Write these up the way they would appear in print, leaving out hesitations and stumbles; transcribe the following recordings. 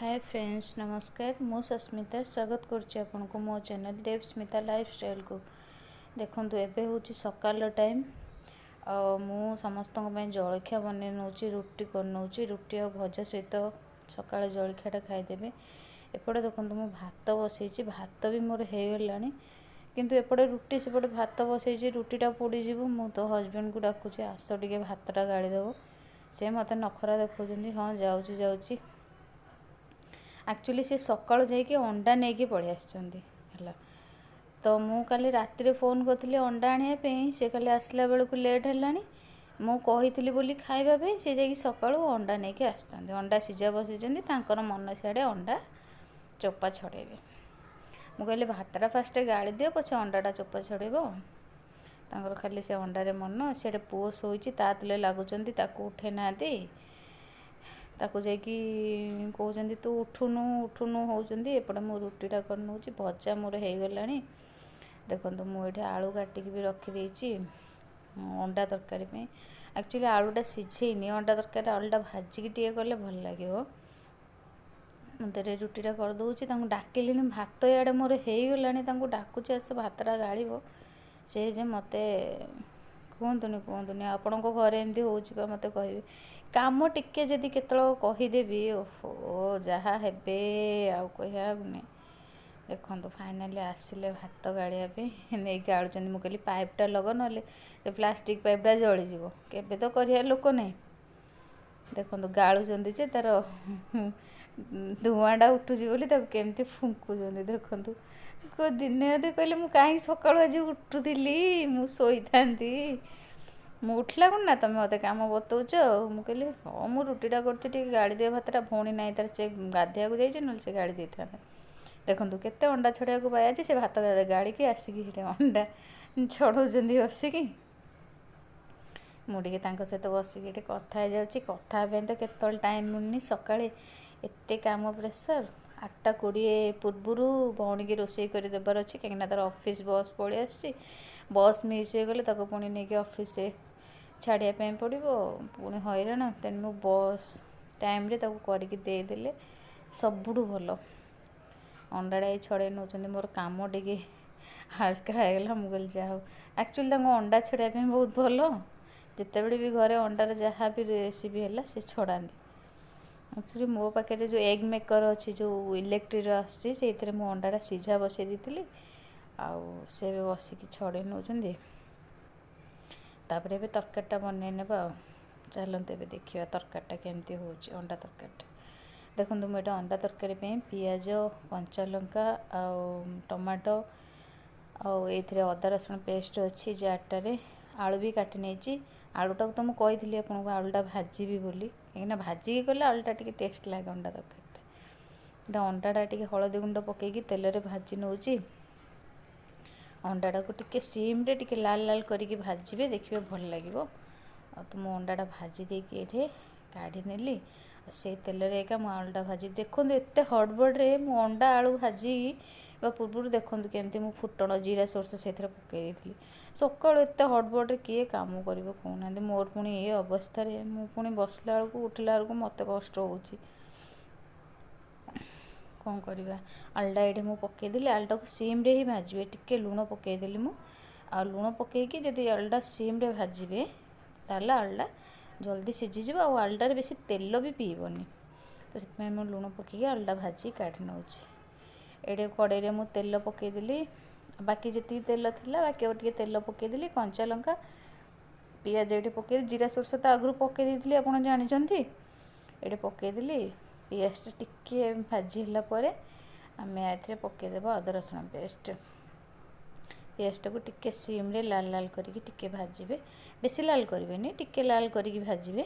ହାଏ friends, ନମସ୍କାର। ମୁଁ ସସ୍ମିତା, ସ୍ୱାଗତ କରୁଛି ଆପଣଙ୍କୁ ମୋ ଚ୍ୟାନେଲ୍ ଦେବସ୍ମିତା ଲାଇଫଷ୍ଟାଇଲ୍କୁ। ଦେଖନ୍ତୁ, ଏବେ ହେଉଛି ସକାଳର ଟାଇମ୍ ଆଉ ମୁଁ ସମସ୍ତଙ୍କ ପାଇଁ ଜଳଖିଆ ବନେଇ ନେଉଛି, ରୁଟି କରିନେଉଛି। ରୁଟି ଆଉ ଭଜା ସହିତ ସକାଳେ ଜଳଖିଆଟା ଖାଇଦେବେ। ଏପଟେ ଦେଖନ୍ତୁ, ମୁଁ ଭାତ ବସେଇଛି। ଭାତ ବି ମୋର ହେଇଗଲାଣି, କିନ୍ତୁ ଏପଟେ ରୁଟି, ସେପଟେ ଭାତ ବସେଇଛି, ରୁଟିଟା ପୋଡ଼ିଯିବ। ମୁଁ ତ ହଜବେଣ୍ଡକୁ ଡାକୁଛି, ଆସ ଟିକେ ଭାତଟା ଗାଳିଦେବ। ସେ ମୋତେ ନଖରା ଦେଖାଉଛନ୍ତି, ହଁ ଯାଉଛି ଯାଉଛି। ଆକ୍ଚୁଆଲି ସେ ସକାଳୁ ଯାଇକି ଅଣ୍ଡା ନେଇକି ପଳେଇ ଆସିଛନ୍ତି। ହେଲା ତ, ମୁଁ କାଲି ରାତିରେ ଫୋନ୍ କରିଥିଲି ଅଣ୍ଡା ଆଣିବା ପାଇଁ। ସେ କାଲି ଆସିଲା ବେଳକୁ ଲେଟ୍ ହେଲାଣି। ମୁଁ କହିଥିଲି ବୋଲି ଖାଇବା ପାଇଁ ସେ ଯାଇକି ସକାଳୁ ଅଣ୍ଡା ନେଇକି ଆସିଛନ୍ତି। ଅଣ୍ଡା ସିଝା ବସେଇଛନ୍ତି। ତାଙ୍କର ମନ ସିଆଡ଼େ ଅଣ୍ଡା ଚୋପା ଛଡ଼େଇବେ। ମୁଁ କହିଲି, ଭାତଟା ଫାଷ୍ଟ ଗାଳି ଦିଅ, ପଛେ ଅଣ୍ଡାଟା ଚୋପା ଛଡ଼େଇବ। ତାଙ୍କର ଖାଲି ସେ ଅଣ୍ଡାରେ ମନ। ସିଆଡ଼େ ପୁଅ ଶୋଇଛି, ତା ତଳେ ଲାଗୁଛନ୍ତି, ତାକୁ ଉଠେଇ ନାହାନ୍ତି। ତାକୁ ଯାଇକି କହୁଛନ୍ତି, ତୁ ଉଠୁନୁ ଉଠୁନୁ ହେଉଛନ୍ତି। ଏପଟେ ମୁଁ ରୁଟିଟା କରିନେଉଛି, ଭଜା ମୋର ହେଇଗଲାଣି। ଦେଖନ୍ତୁ, ମୁଁ ଏଇଠି ଆଳୁ କାଟିକି ବି ରଖିଦେଇଛି ଅଣ୍ଡା ତରକାରୀ ପାଇଁ। ଆକ୍ଚୁଆଲି ଆଳୁଟା ସିଝେଇନି, ଅଣ୍ଡା ତରକାରୀ ଆଳୁଟା ଭାଜିକି ଟିକେ କଲେ ଭଲ ଲାଗିବ। ମୁଁ ତ ରୁଟିଟା କରିଦେଉଛି। ତାଙ୍କୁ ଡାକିଲିଣି, ଭାତ ଇଆଡ଼େ ମୋର ହେଇଗଲାଣି। ତାଙ୍କୁ ଡାକୁଛି, ଆସ ଭାତଟା ଗାଳିବ। ସେ ଯେ ମୋତେ କୁହନ୍ତୁନି କୁହନ୍ତୁନି। ଆପଣଙ୍କ ଘରେ ଏମିତି ହେଉଛି ବା ମୋତେ କହିବେ। କାମ ଟିକେ ଯଦି କେତେବେଳେ କହିଦେବି, ଓହୋ, ଯାହା ହେବେ ଆଉ କହିବାକୁ ନାହିଁ। ଦେଖନ୍ତୁ, ଫାଇନାଲି ଆସିଲେ ଭାତ ଗାଳିବା ପାଇଁ, ନେଇକି ଗାଳୁଛନ୍ତି। ମୁଁ କହିଲି, ପାଇପ୍ଟା ଲଗ, ନହେଲେ ସେ ପ୍ଲାଷ୍ଟିକ୍ ପାଇପ୍ଟା ଜଳିଯିବ। କେବେ ତ କରିବା ଲୋକ ନାହିଁ। ଦେଖନ୍ତୁ, ଗାଳୁଛନ୍ତି ଯେ ତା'ର ଧୂଆଁଟା ଉଠୁଛି ବୋଲି ତାକୁ କେମିତି ଫୁଙ୍କୁଛନ୍ତି ଦେଖନ୍ତୁ। ଦିନେ ଅଧେ କହିଲେ, ମୁଁ କାହିଁକି ସକାଳୁ ଆଜି ଉଠୁଥିଲି, ମୁଁ ଶୋଇଥାନ୍ତି। ମୁଁ ଉଠିଲା କ'ଣ ନା ତୁମେ ମୋତେ କାମ ବତଉଛ। ଆଉ ମୁଁ କହିଲି, ହଁ, ମୁଁ ରୁଟିଟା କରୁଛି, ଟିକେ ଗାଳି ଦିଅ ଭାତଟା। ଭଉଣୀ ନାହିଁ ତାର, ସେ ଗାଧୋଇବାକୁ ଯାଇଛି, ନହେଲେ ସେ ଗାଳି ଦେଇଥାନ୍ତା। ଦେଖନ୍ତୁ, କେତେ ଅଣ୍ଡା ଛଡ଼େଇବାକୁ ପାଇଛି। ସେ ଭାତ ଗାଳିକି ଆସିକି ସେଠି ଅଣ୍ଡା ଛଡ଼ଉଛନ୍ତି ବସିକି। ମୁଁ ଟିକେ ତାଙ୍କ ସହିତ ବସିକି ଟିକେ କଥା ହେଇଯାଉଛି। କଥା ହେବା ପାଇଁ ତ କେତେବେଳେ ଟାଇମ୍ ମିଳୁନି। ସକାଳେ ଏତେ କାମ ପ୍ରେସର୍। 8:20 ପୂର୍ବରୁ ଭଉଣୀକି ରୋଷେଇ କରି ଦେବାର ଅଛି, କାହିଁକିନା ତା'ର ଅଫିସ୍ ବସ୍ ପଳେଇ ଆସୁଛି। ବସ୍ ମିସ୍ ହେଇଗଲେ ତାକୁ ପୁଣି ନେଇକି ଅଫିସରେ ଛାଡ଼ିବା ପାଇଁ ପଡ଼ିବ, ପୁଣି ହଇରାଣ। ତେଣୁ ମୁଁ ବସ୍ ଟାଇମ୍ରେ ତାକୁ କରିକି ଦେଇଦେଲେ ସବୁଠୁ ଭଲ। ଅଣ୍ଡାଟା ଏଇ ଛଡ଼େଇ ନେଉଛନ୍ତି, ମୋର କାମ ଟିକେ ହାଲକା ହେଇଗଲା। ମୁଁ କହିଲି, ଯାହା ହଉ। ଆକ୍ଚୁଆଲି ତାଙ୍କୁ ଅଣ୍ଡା ଛଡ଼େଇବା ପାଇଁ ବହୁତ ଭଲ। ଯେତେବେଳେ ବି ଘରେ ଅଣ୍ଡାର ଯାହା ବି ରେସିପି ହେଲା, ସେ ଛଡ଼ାନ୍ତି। ଆକ୍ଚୁଆଲି ମୋ ପାଖରେ ଯେଉଁ ଏଗ୍ ମେକର୍ ଅଛି, ଯେଉଁ ଇଲେକ୍ଟ୍ରିର ଆସୁଛି, ସେଇଥିରେ ମୁଁ ଅଣ୍ଡାଟା ସିଝା ବସେଇ ଦେଇଥିଲି ଆଉ ସେ ଏବେ ବସିକି ଛଡ଼େଇ ନେଉଛନ୍ତି। ତାପରେ ଏବେ ତରକାରୀଟା ବନେଇ ନେବା। ଆଉ ଚାଲନ୍ତୁ, ଏବେ ଦେଖିବା ତରକାରୀଟା କେମିତି ହେଉଛି, ଅଣ୍ଡା ତରକାରୀଟା। ଦେଖନ୍ତୁ, ମୁଁ ଏଇଟା ଅଣ୍ଡା ତରକାରୀ ପାଇଁ ପିଆଜ, କଞ୍ଚା ଲଙ୍କା ଆଉ ଟମାଟୋ ଆଉ ଏଇଥିରେ ଅଦା ରସୁଣ ପେଷ୍ଟ ଅଛି ଜାରଟାରେ। ଆଳୁ ବି କାଟି ନେଇଛି। ଆଳୁଟାକୁ ତ ମୁଁ କହିଥିଲି ଆପଣଙ୍କୁ, ଆଳୁଟା ଭାଜିବି ବୋଲି, କାହିଁକିନା ଭାଜିକି କଲେ ଆଳୁଟା ଟିକେ ଟେଷ୍ଟ ଲାଗେ ଅଣ୍ଡା ତରକାରୀଟା। ଏଇଟା ଅଣ୍ଡାଟା ଟିକେ ହଳଦୀ ଗୁଣ୍ଡ ପକାଇକି ତେଲରେ ଭାଜି ନେଉଛି। ଅଣ୍ଡାଟାକୁ ଟିକେ ସିମ୍ରେ ଟିକେ ଲାଲ ଲାଲ କରିକି ଭାଜିବେ, ଦେଖିବେ ଭଲ ଲାଗିବ। ଆଉ ତ ମୁଁ ଅଣ୍ଡାଟା ଭାଜି ଦେଇକି ଏଇଠି କାଢ଼ି ନେଲି। ଆଉ ସେଇ ତେଲରେ ଏକା ମୁଁ ଆଳୁଟା ଭାଜି, ଦେଖନ୍ତୁ, ଏତେ ହଡ଼ବଡ଼ରେ ମୁଁ ଅଣ୍ଡା ଆଳୁ ଭାଜି ବା ପୂର୍ବରୁ ଦେଖନ୍ତୁ କେମିତି ମୁଁ ଫୁଟଣ, ଜିରା, ସୋରିଷ ସେଥିରେ ପକାଇ ଦେଇଥିଲି। ସକାଳୁ ଏତେ ହଡ଼ବଡ଼ରେ କିଏ କାମ କରିବ କହୁନାହାନ୍ତି? ମୋର ପୁଣି ଏ ଅବସ୍ଥାରେ ମୁଁ ପୁଣି ବସିଲା ବେଳକୁ, ଉଠିଲା ବେଳକୁ ମୋତେ କଷ୍ଟ ହେଉଛି। କ'ଣ କରିବା? ଆଳୁଟା ଏଇଠି ମୁଁ ପକାଇଦେଲି। ଆଳୁଟାକୁ ସିମ୍ରେ ହିଁ ଭାଜିବେ। ଟିକେ ଲୁଣ ପକାଇଦେଲି ମୁଁ। ଆଉ ଲୁଣ ପକାଇକି ଯଦି ଆଳୁଟା ସିମ୍ରେ ଭାଜିବେ, ତାହେଲେ ଆଳୁଟା ଜଲ୍ଦି ସିଝିଯିବ ଆଉ ଆଳୁଟାରେ ବେଶୀ ତେଲ ବି ପିଇବନି। ତ ସେଥିପାଇଁ ମୁଁ ଲୁଣ ପକାଇକି ଆଳୁଟା ଭାଜି କାଢ଼ି ନେଉଛି। ଏଇଠି କଡ଼େଇରେ ମୁଁ ତେଲ ପକାଇଦେଲି। ବାକି ଯେତିକି ତେଲ ଥିଲା, ବାକି ଆଉ ଟିକେ ତେଲ ପକାଇଦେଲି। କଞ୍ଚା ଲଙ୍କା, ପିଆଜ ଏଇଠି ପକାଇ, ଜିରା ସୋରିଷ ତ ଆଗରୁ ପକାଇ ଦେଇଥିଲି, ଆପଣ ଜାଣିଛନ୍ତି। ଏଇଠି ପକାଇଦେଲି। ପିଆଜଟା ଟିକିଏ ଭାଜି ହେଲା ପରେ ଆମେ ଏଥିରେ ପକାଇଦେବା ଅଦା ରସୁଣ ପେଷ୍ଟ। ପିଆଜଟାକୁ ଟିକେ ସିମ୍ରେ ଲାଲ ଲାଲ କରିକି ଟିକେ ଭାଜିବେ। ବେଶୀ ଲାଲ କରିବେନି, ଟିକେ ଲାଲ କରିକି ଭାଜିବେ।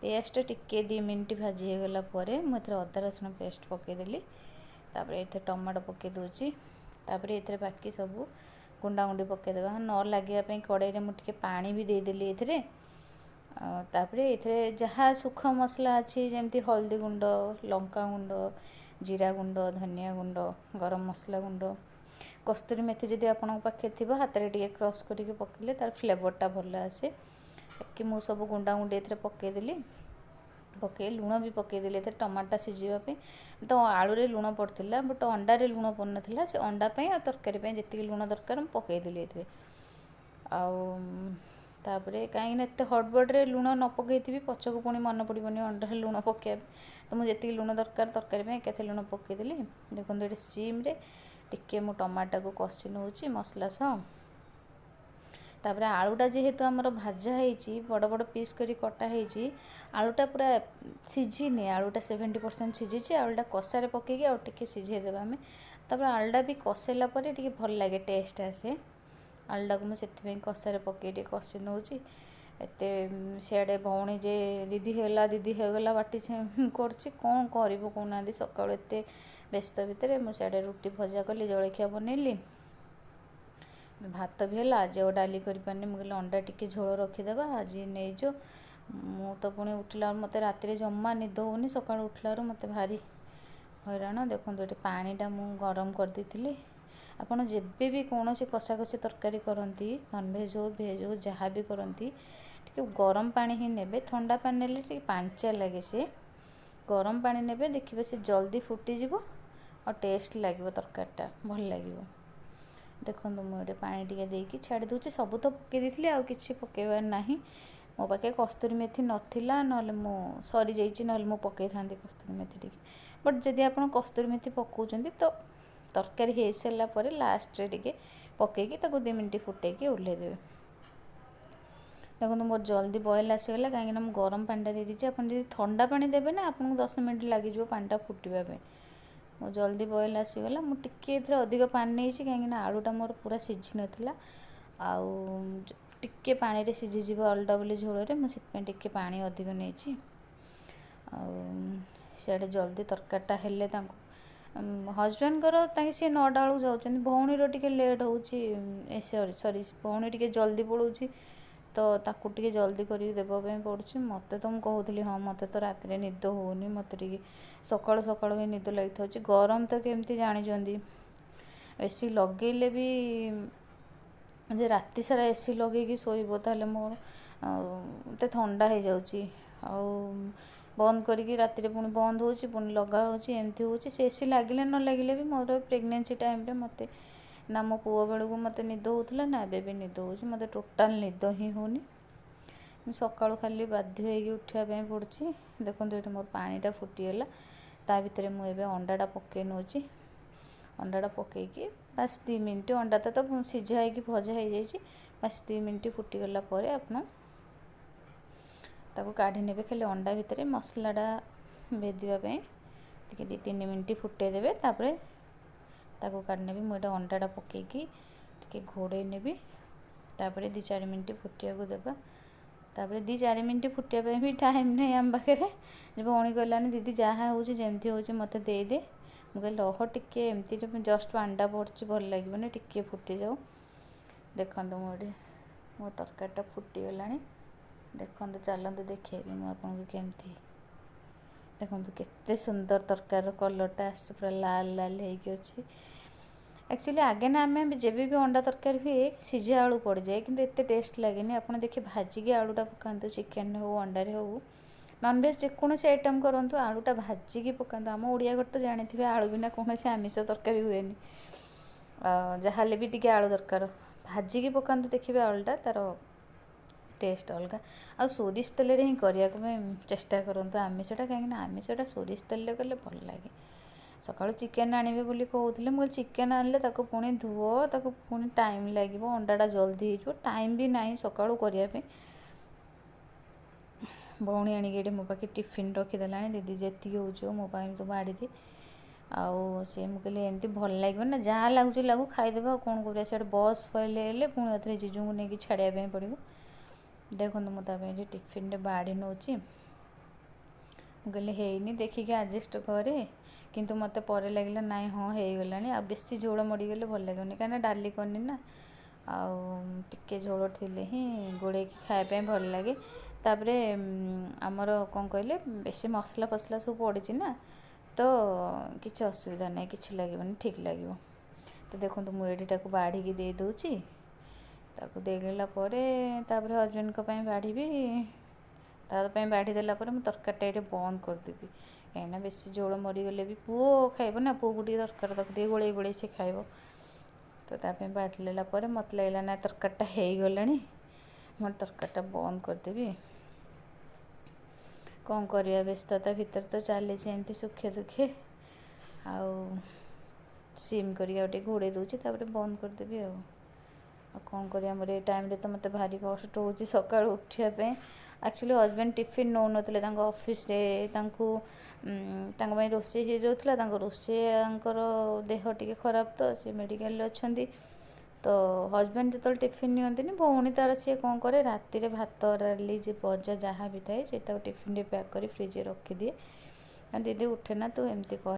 ପିଆଜଟା ଟିକେ 2 ମିନିଟ୍ ଭାଜି ହେଇଗଲା ପରେ ମୁଁ ଏଥିରେ ଅଦା ରସୁଣ ପେଷ୍ଟ ପକାଇଦେଲି। ତାପରେ ଏଥିରେ ଟମାଟୋ ପକାଇ ଦେଉଛି। ତାପରେ ଏଥିରେ ବାକି ସବୁ ଗୁଣ୍ଡାଗୁଣ୍ଡି ପକାଇଦେବା। ନ ଲାଗିବା ପାଇଁ କଡ଼େଇରେ ମୁଁ ଟିକେ ପାଣି ବି ଦେଇଦେଲି ଏଥିରେ। ତାପରେ ଏଥିରେ ଯାହା ଶୁଖା ମସଲା ଅଛି, ଯେମିତି ହଳଦୀ ଗୁଣ୍ଡ, ଲଙ୍କା ଗୁଣ୍ଡ, ଜିରା ଗୁଣ୍ଡ, ଧନିଆ ଗୁଣ୍ଡ, ଗରମ ମସଲା ଗୁଣ୍ଡ, କସ୍ତୁରୀ ମେଥି ଯଦି ଆପଣଙ୍କ ପାଖରେ ଥିବ, ହାତରେ ଟିକେ କ୍ରସ୍ କରିକି ପକାଇଲେ ତା'ର ଫ୍ଲେଭରଟା ଭଲ ଆସେ। ବାକି ମୁଁ ସବୁ ଗୁଣ୍ଡାଗୁଣ୍ଡି ଏଥିରେ ପକାଇଦେଲି। ପକାଇ ଲୁଣ ବି ପକାଇଦେଲି ଏଥିରେ ଟମାଟୋଟା ସିଝିବା ପାଇଁ। ତ ଆଳୁରେ ଲୁଣ ପଡ଼ିଥିଲା, ବଟ୍ ଅଣ୍ଡାରେ ଲୁଣ ପଡ଼ିନଥିଲା। ସେ ଅଣ୍ଡା ପାଇଁ ଆଉ ତରକାରୀ ପାଇଁ ଯେତିକି ଲୁଣ ଦରକାର ମୁଁ ପକାଇଦେଲି ଏଥିରେ। ଆଉ ତାପରେ କାହିଁକିନା ଏତେ ହଡ଼ବଡ଼ରେ ଲୁଣ ନ ପକାଇଥିବି, ପଛକୁ ପୁଣି ମନେ ପଡ଼ିବନି ଅଣ୍ଡାରେ ଲୁଣ ପକାଇବା ପାଇଁ। ତ ମୁଁ ଯେତିକି ଲୁଣ ଦରକାର ତରକାରୀ ପାଇଁ ଏକାଥରେ ଲୁଣ ପକାଇଦେଲି। ଦେଖନ୍ତୁ, ଏଠି ସିମ୍ରେ ଟିକେ ମୁଁ ଟମାଟୋକୁ କଷି ନେଉଛି ମସଲା ସହ। ତାପରେ ଆଳୁଟା ଯେହେତୁ ଆମର ଭଜା ହେଇଛି, ବଡ଼ ବଡ଼ ପିସ୍ କରି କଟା ହେଇଛି, ଆଳୁଟା ପୁରା ସିଝିନି। ଆଳୁଟା 70% ସିଝିଛି। ଆଳୁଟା କଷାରେ ପକାଇକି ଆଉ ଟିକେ ସିଝେଇ ଦେବା ଆମେ। ତାପରେ ଆଳୁଟା ବି କଷେଇଲା ପରେ ଟିକେ ଭଲ ଲାଗେ, ଟେଷ୍ଟ ଆସେ ଆଳୁଟାକୁ। ମୁଁ ସେଥିପାଇଁ କଷାରେ ପକାଇ ଟିକେ କଷି ନେଉଛି। ଏତେ ସିଆଡ଼େ ଭଉଣୀ ଯେ ଦିଦି ହେଲା, ଦିଦି ହେଇଗଲା, ବାଟି କରୁଛି। କ'ଣ କରିବୁ କହୁନାହାନ୍ତି? ସକାଳୁ ଏତେ ବ୍ୟସ୍ତ ଭିତରେ ମୁଁ ସିଆଡ଼େ ରୁଟି ଭଜା କଲି, ଜଳଖିଆ ବନେଇଲି, ଭାତ ବି ହେଲା। ଆଜି ଆଉ ଡାଲି କରିପାରିନି। ମୁଁ କହିଲି ଅଣ୍ଡା ଟିକେ ଝୋଳ ରଖିଦେବା, ଆଜି ନେଇଯିବ। ମୁଁ ତ ପୁଣି ଉଠିଲା ବେଳକୁ ମୋତେ ରାତିରେ ଜମା ନିଦ ହେଉନି। ସକାଳୁ ଉଠିଲା ବେଳକୁ ମୋତେ ଭାରି ହଇରାଣ। ଦେଖନ୍ତୁ, ଏଠି ପାଣିଟା ମୁଁ ଗରମ କରିଦେଇଥିଲି। ଆପଣ ଯେବେ ବି କୌଣସି କଷାକଷି ତରକାରୀ କରନ୍ତି, ନନଭେଜ୍ ହଉ, ଭେଜ୍ ହଉ, ଯାହା ବି କରନ୍ତି, ଟିକେ ଗରମ ପାଣି ହିଁ ନେବେ। ଥଣ୍ଡା ପାଣି ନେଲେ ଟିକେ ପାଣିଚିଆ ଲାଗେ ସେ। ଗରମ ପାଣି ନେବେ, ଦେଖିବେ ସେ ଜଲ୍ଦି ଫୁଟିଯିବ ଆଉ ଟେଷ୍ଟ ଲାଗିବ, ତରକାରୀଟା ଭଲ ଲାଗିବ। ଦେଖନ୍ତୁ, ମୁଁ ଏଠି ପାଣି ଟିକେ ଦେଇକି ଛାଡ଼ି ଦେଉଛି। ସବୁ ତ ପକାଇ ଦେଇଥିଲି, ଆଉ କିଛି ପକାଇବାର ନାହିଁ। ମୋ ପାଖେ କସ୍ତୁରୀ ମେଥି ନଥିଲା, ନହେଲେ ମୁଁ ସରିଯାଇଛି, ନହେଲେ ମୁଁ ପକାଇଥାନ୍ତି କସ୍ତୁରୀ ମେଥି ଟିକେ। ବଟ୍ ଯଦି ଆପଣ କସ୍ତୁରୀ ମେଥି ପକାଉଛନ୍ତି, ତ ତରକାରୀ ହେଇସାରିଲା ପରେ ଲାଷ୍ଟରେ ଟିକେ ପକାଇକି ତାକୁ 2 ମିନିଟ୍ ଫୁଟେଇକି ଓହ୍ଲେଇ ଦେବେ। ଦେଖନ୍ତୁ, ମୋର ଜଲ୍ଦି ବଏଲ୍ ଆସିଗଲା, କାହିଁକିନା ମୁଁ ଗରମ ପାଣିଟା ଦେଇଦେଇଛି। ଆପଣ ଯଦି ଥଣ୍ଡା ପାଣି ଦେବେ ନା, ଆପଣଙ୍କୁ 10 ମିନିଟ୍ ଲାଗିଯିବ ପାଣିଟା ଫୁଟିବା ପାଇଁ। ମୋ ଜଲ୍ଦି ବଏଲ୍ ଆସିଗଲା। ମୁଁ ଟିକେ ଏଥିରେ ଅଧିକ ପାଣି ନେଇଛି, କାହିଁକିନା ଆଳୁଟା ମୋର ପୁରା ସିଝି ନଥିଲା ଆଉ ଟିକେ ପାଣିରେ ସିଝିଯିବ ଆଳୁଟା ବୋଲି ଝୋଳରେ, ମୁଁ ସେଥିପାଇଁ ଟିକେ ପାଣି ଅଧିକ ନେଇଛି। ଆଉ ସିଆଡ଼େ ଜଲ୍ଦି ତରକାରୀଟା ହେଲେ ତାଙ୍କୁ ହଜବେଣ୍ଡଙ୍କର, ତାଙ୍କେ ସିଏ 9ଟା ବେଳକୁ ଯାଉଛନ୍ତି। ଭଉଣୀର ଟିକେ ଲେଟ୍ ହେଉଛି, ଏ ସରି ସରି, ଭଉଣୀ ଟିକେ ଜଲ୍ଦି ପଳାଉଛି, ତ ତାକୁ ଟିକେ ଜଲ୍ଦି କରିକି ଦେବା ପାଇଁ ପଡ଼ୁଛି। ମୋତେ ତ ମୁଁ କହୁଥିଲି, ହଁ, ମୋତେ ତ ରାତିରେ ନିଦ ହେଉନି, ମୋତେ ଟିକେ ସକାଳୁ ସକାଳୁ ହିଁ ନିଦ ଲାଗିଥାଉଛି। ଗରମ ତ କେମିତି ଜାଣିଛନ୍ତି, ଏସି ଲଗେଇଲେ ବି ଯେ ରାତି ସାରା ଏସି ଲଗେଇକି ଶୋଇବ, ତାହେଲେ ମୋର ଏତେ ଥଣ୍ଡା ହେଇଯାଉଛି। ଆଉ ବନ୍ଦ କରିକି ରାତିରେ ପୁଣି ବନ୍ଦ ହେଉଛି, ପୁଣି ଲଗା ହେଉଛି, ଏମିତି ହେଉଛି। ସେ ଏସି ଲାଗିଲେ ନ ଲାଗିଲେ ବି ମୋର ପ୍ରେଗନେନ୍ସି ଟାଇମ୍ରେ ମୋତେ ନା ମୋ ପୁଅ ବେଳକୁ ମୋତେ ନିଦ ହେଉଥିଲା, ନା ଏବେ ବି ନିଦ ହେଉଛି। ମୋତେ ଟୋଟାଲ୍ ନିଦ ହିଁ ହେଉନି। ମୁଁ ସକାଳୁ ଖାଲି ବାଧ୍ୟ ହେଇକି ଉଠିବା ପାଇଁ ପଡ଼ୁଛି। ଦେଖନ୍ତୁ, ଏଠି ମୋର ପାଣିଟା ଫୁଟିଗଲା। ତା ଭିତରେ ମୁଁ ଏବେ ଅଣ୍ଡାଟା ପକାଇ ନେଉଛି। ଅଣ୍ଡାଟା ପକାଇକି ବାସ୍ 2 ମିନିଟ୍, ଅଣ୍ଡାଟା ତ ସିଝା ହେଇକି ଭଜା ହେଇଯାଇଛି, ବାସ୍ 2 ମିନିଟ୍ ଫୁଟିଗଲା ପରେ ଆପଣ ତାକୁ କାଢ଼ି ନେବେ। ଖାଲି ଅଣ୍ଡା ଭିତରେ ମସଲାଟା ଭେଦିବା ପାଇଁ ଟିକେ 2-3 ମିନିଟ୍ ଫୁଟେଇ ଦେବେ, ତାପରେ ତାକୁ କାଢ଼ି ନେବି। ମୁଁ ଏଇଟା ଅଣ୍ଡାଟା ପକାଇକି ଟିକେ ଘୋଡ଼େଇ ନେବି। ତାପରେ 2-4 ମିନିଟ୍ ଫୁଟିବାକୁ ଦେବା। ତାପରେ 2-4 ମିନିଟ୍ ଫୁଟିବା ପାଇଁ ବି ଟାଇମ୍ ନାହିଁ ଆମ ପାଖରେ। ଭଉଣୀ କହିଲାନି, ଦିଦି, ଯାହା ହେଉଛି ଯେମିତି ହେଉଛି ମୋତେ ଦେଇଦେ। ମୁଁ କହିଲି, ରହ ଟିକେ, ଏମିତି ଜଷ୍ଟ ପାଣିଟା ପଡ଼ିଛି, ଭଲ ଲାଗିବନି, ଟିକେ ଫୁଟିଯାଉ। ଦେଖନ୍ତୁ, ମୁଁ ଏଠି ମୋ ତରକାରୀଟା ଫୁଟିଗଲାଣି। ଦେଖନ୍ତୁ, ଚାଲନ୍ତୁ ଦେଖେଇବି ମୁଁ ଆପଣଙ୍କୁ କେମିତି। ଦେଖନ୍ତୁ, କେତେ ସୁନ୍ଦର ତରକାରୀର କଲର୍ଟା ଆସିଛି, ପୁରା ଲାଲ ଲାଲ ହେଇକି ଅଛି। ଆକ୍ଚୁଆଲି ଆଗେ ନା ଆମେ ଯେବେ ବି ଅଣ୍ଡା ତରକାରୀ ହୁଏ, ସିଝା ଆଳୁ ପଡ଼ିଯାଏ, କିନ୍ତୁ ଏତେ ଟେଷ୍ଟ ଲାଗେନି। ଆପଣ ଦେଖି ଭାଜିକି ଆଳୁଟା ପକାନ୍ତୁ, ଚିକେନ୍ ହଉ, ଅଣ୍ଡାରେ ହଉ, ନନଭେଜ୍ ଯେକୌଣସି ଆଇଟମ୍ କରନ୍ତୁ, ଆଳୁଟା ଭାଜିକି ପକାନ୍ତୁ। ଆମ ଓଡ଼ିଆ ଘରେ ତ ଜାଣିଥିବେ, ଆଳୁ ବିନା କୌଣସି ଆମିଷ ତରକାରୀ ହୁଏନି। ଯାହାହେଲେ ବି ଟିକେ ଆଳୁ ଦରକାର। ଭାଜିକି ପକାନ୍ତୁ, ଦେଖିବେ ଆଳୁଟା ତା'ର ଟେଷ୍ଟ ଅଲଗା। ଆଉ ସୋରିଷ ତେଲରେ ହିଁ କରିବାକୁ ପାଇଁ ଚେଷ୍ଟା କରନ୍ତୁ ଆମିଷଟା, କାହିଁକିନା ଆମିଷଟା ସୋରିଷ ତେଲରେ କଲେ ଭଲ ଲାଗେ। ସକାଳୁ ଚିକେନ୍ ଆଣିବେ ବୋଲି କହୁଥିଲେ। ମୁଁ କହିଲି, ଚିକେନ୍ ଆଣିଲେ ତାକୁ ପୁଣି ଧୁଅ, ତାକୁ ପୁଣି ଟାଇମ୍ ଲାଗିବ, ଅଣ୍ଡାଟା ଜଲ୍ଦି ହେଇଯିବ। ଟାଇମ୍ ବି ନାହିଁ ସକାଳୁ କରିବା ପାଇଁ। ଭଉଣୀ ଆଣିକି ଏଠି ମୋ ପାଖେ ଟିଫିନ୍ ରଖିଦେଲାଣି। ଦିଦି, ଯେତିକି ହେଉଛି ମୋ ପାଇଁ ତୁ ବାଢ଼ିଦେ। ଆଉ ସେ ମୁଁ କହିଲି, ଏମିତି ଭଲ ଲାଗିବ ନା, ଯାହା ଲାଗୁଛି ଲାଗୁ, ଖାଇଦେବା, ଆଉ କ'ଣ କରିବା? ସିଆଡ଼େ ବସ୍ ଫେଲ୍ ହେଲେ ପୁଣି ଆଉଥରେ ଜିଜୁଙ୍କୁ ନେଇକି ଛାଡ଼ିବା ପାଇଁ ପଡ଼ିବ। ଦେଖନ୍ତୁ, ମୁଁ ତା ପାଇଁ ଏଠି ଟିଫିନ୍ଟେ ବାଢ଼ି ନେଉଛି। ମୁଁ କହିଲି, ହେଇନି, ଦେଖିକି ଆଡ଼ଜଷ୍ଟ କରେ। କିନ୍ତୁ ମୋତେ ପରେ ଲାଗିଲା, ନାଇଁ, ହଁ, ହେଇଗଲାଣି। ଆଉ ବେଶୀ ଝୋଳ ମଡ଼ିଗଲେ ଭଲ ଲାଗିବନି, କାହିଁକିନା ଡାଲି କରିନି ନା। ଆଉ ଟିକେ ଝୋଳ ଥିଲେ ହିଁ ଗୋଳେଇକି ଖାଇବା ପାଇଁ ଭଲ ଲାଗେ। ତାପରେ ଆମର କ'ଣ କହିଲେ, ବେଶୀ ମସଲା ଫସଲା ସବୁ ପଡ଼ିଛି ନା, ତ କିଛି ଅସୁବିଧା ନାହିଁ, କିଛି ଲାଗିବନି, ଠିକ୍ ଲାଗିବ। ତ ଦେଖନ୍ତୁ, ମୁଁ ଏଇଠି ତାକୁ ବାଢ଼ିକି ଦେଇ ଦେଉଛି। ତାକୁ ଦେଇଗଲା ପରେ ତାପରେ ହଜବେଣ୍ଡଙ୍କ ପାଇଁ ବାଢ଼ିବି। ତା ପାଇଁ ବାଢ଼ି ଦେଲା ପରେ ମୁଁ ତରକାରୀଟା ଏଇଠି ବନ୍ଦ କରିଦେବି, କାହିଁକିନା ବେଶୀ ଝୋଳ ମରିଗଲେ ବି ପୁଅ ଖାଇବ ନା, ପୁଅକୁ ଟିକେ ଦରକାର, ତାକୁ ଟିକେ ଗୋଳେଇ ଗୋଳେଇ ସେ ଖାଇବ। ତ ତା ପାଇଁ ବାଢ଼ିଦେଲା ପରେ ମୋତେ ଲାଗିଲା ନା ତରକାରୀଟା ହେଇଗଲାଣି, ମୁଁ ତରକାରୀଟା ବନ୍ଦ କରିଦେବି। କ'ଣ କରିବା, ବ୍ୟସ୍ତତା ଭିତରେ ତ ଚାଲିଛି ଏମିତି ସୁଖେ ଦୁଃଖେ। ଆଉ ସିମ୍ କରିକି ଆଉ ଟିକେ ଘୋଡ଼େଇ ଦେଉଛି, ତାପରେ ବନ୍ଦ କରିଦେବି। ଆଉ ଆଉ କ'ଣ କରିବା, ମୋର ଏ ଟାଇମ୍ରେ ତ ମୋତେ ଭାରି କଷ୍ଟ ହେଉଛି ସକାଳୁ ଉଠିବା ପାଇଁ। ଆକ୍ଚୁଆଲି ହଜବେଣ୍ଡ ଟିଫିନ୍ ନେଉନଥିଲେ ତାଙ୍କ ଅଫିସରେ, ତାଙ୍କୁ ତାଙ୍କ ପାଇଁ ରୋଷେଇ ହେଇଯାଉଥିଲା। ତାଙ୍କ ରୋଷେଇଆଙ୍କର ଦେହ ଟିକେ ଖରାପ, ତ ସେ ମେଡ଼ିକାଲରେ ଅଛନ୍ତି। ତ ହଜବେଣ୍ଡ ଯେତେବେଳେ ଟିଫିନ୍ ନିଅନ୍ତିନି, ଭଉଣୀ ତା'ର ସିଏ କ'ଣ କରେ, ରାତିରେ ଭାତ, ଡାଲି, ଯେ ଭଜା ଯାହା ବି ଥାଏ, ସେ ତାକୁ ଟିଫିନ୍ରେ ପ୍ୟାକ୍ କରି ଫ୍ରିଜ୍ରେ ରଖିଦିଏ। ଦିଦି ଉଠେ ନା ତୁ ଏମିତି କହ।